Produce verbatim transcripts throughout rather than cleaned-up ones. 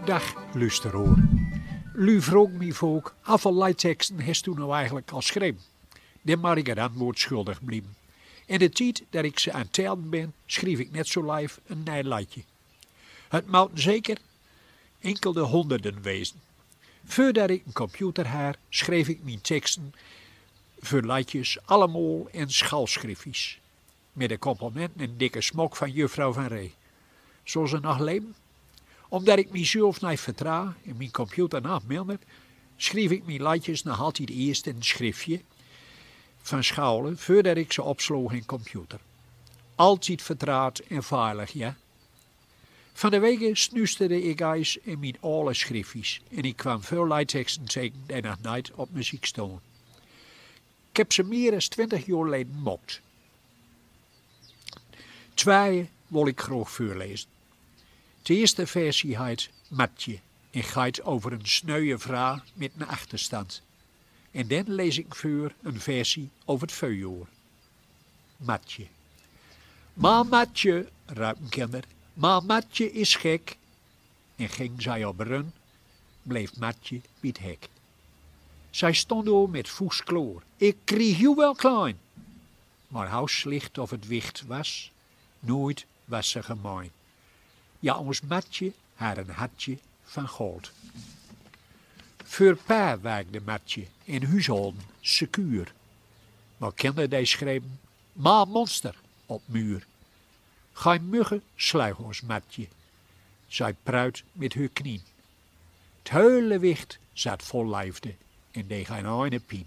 Daag, lusteroer. Lu vroge mi volk: "Hoeveel leidteksten hest doe now eigenlik al schreven?" Dan mot ik het antwoord schuldig blieven. In de tied dat ik ze aan het tellen bin, schrief ik net zo leif een nij leidje. Het moten zeker inkelde honderden wezen. Veurdat ik een computer har, schreef ik mien teksten veur leidjes allemaol in schoolschriefjes, met de complimenten en dikke smok van juffrouw Van Ree. Zal ze nog leven? Omdat ik mizelf neet vertrouw en mien computer nog minder, schreef ik mien leidjes nog altied eerst in een schriftje van scholen, veurdat ik ze opsloeg in computer. Altied vertrouwd en veilig, ja. Van de weke snuusterde ik eis in mien aole schriftjes en ik kwam veul leidteksten tegen die nog neet op muziek stoon. Ik heb ze mier as twintig joor leden mokt. Twee wol ik groag veurlezen. De eerste versie heit Matje en geit over een sneuwe vrouw met een achterstand. En dan lees ik veur een versie over het veujoor. Matje. "Ma Matje," ruipen kinder, "ma Matje is gek." En ging zij op run, bleef Matje bij het hek. Zij stond door met voest kloor: "Ik krieg joe wel klein." Maar how slicht of het wicht was, nooit was ze gemein. Ja, ons Matje har een hartje van gold. Veur pa waakde Matje en huushouden secuur. Maar kinder die schreven: "Ma monster" op muur. Gein mugge sluig ons Matje. Zij pruit met heur knien. Het heule wicht zat vol leefde en deeg gein eine pien.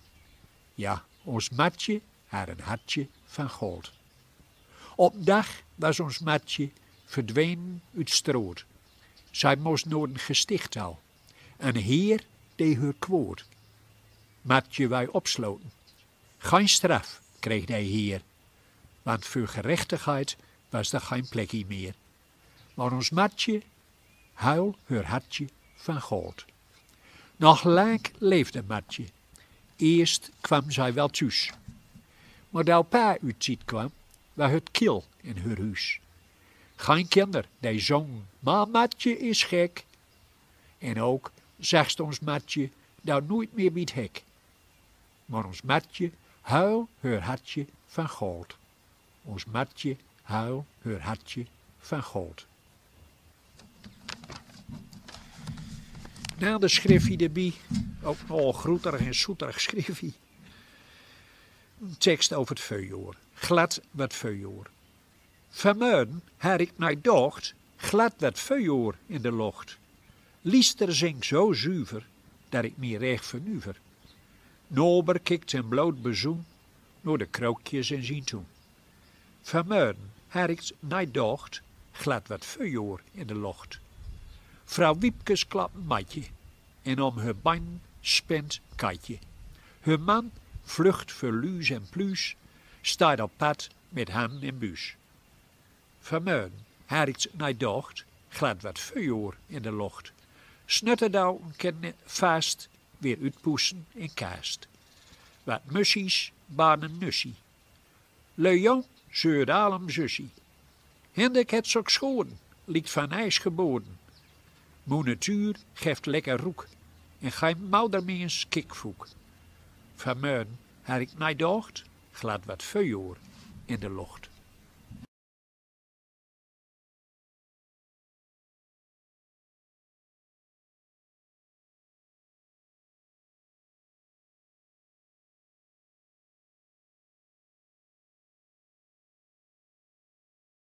Ja, ons Matje har een hartje van gold. Op een dag was ons Matje verdwenen uit straot. Zij mos naar een gesticht al. Een heer deeg heur kwaod. Matje wou opsloten. Gein straf kreeg die heer, want veur gerechtigheid was er gein plekje meer. Maar ons Matje huil heur hartje van gold. Nog lang leefde Matje. Eerst kwam zij wel thuus. Maar doe pa uit tied kwam, waar het kil in heur huus. Gein kinder die zongen: "Ma Matje is gek." En ook zagst ons Matje doe nooit meer bij het hek. Maar ons Matje huil heur hartje van gold. Ons Matje huil heur hartje van gold. Na de schriffie erbij, ook nog groeterig en soeterig schriffie. Een tekst over het veujoor. Glad wat veujoor. Vanmorgen har ik nij docht, glad wat veujoor in de locht. Liester zing zo zuver, dat ik mie recht vernuver. Nober kikt in bloot bezoen naar de krookjes in zien toen. Vanmorgen har ik nij docht, glad wat veujoor in de locht. Vrouw Wiepkes klap een matje en om heur bein spint Kaatje. Heur man vlucht veur luus en pluus, steit op pad met han in buus. Vanmorgen har ik nij docht, glad wat veujoor in de locht. Snutterdauken kenne vast weer uitpoesten in kast. Wat mussies baden nussie. Leon zeurt alem zussie. Hinderk het sok schoen, liekt van ijs geboden. Moe natuur geft lekker roek en gein moudermeens kikvoek. Vanmorgen har ik nij docht, glad wat veujoor in de locht.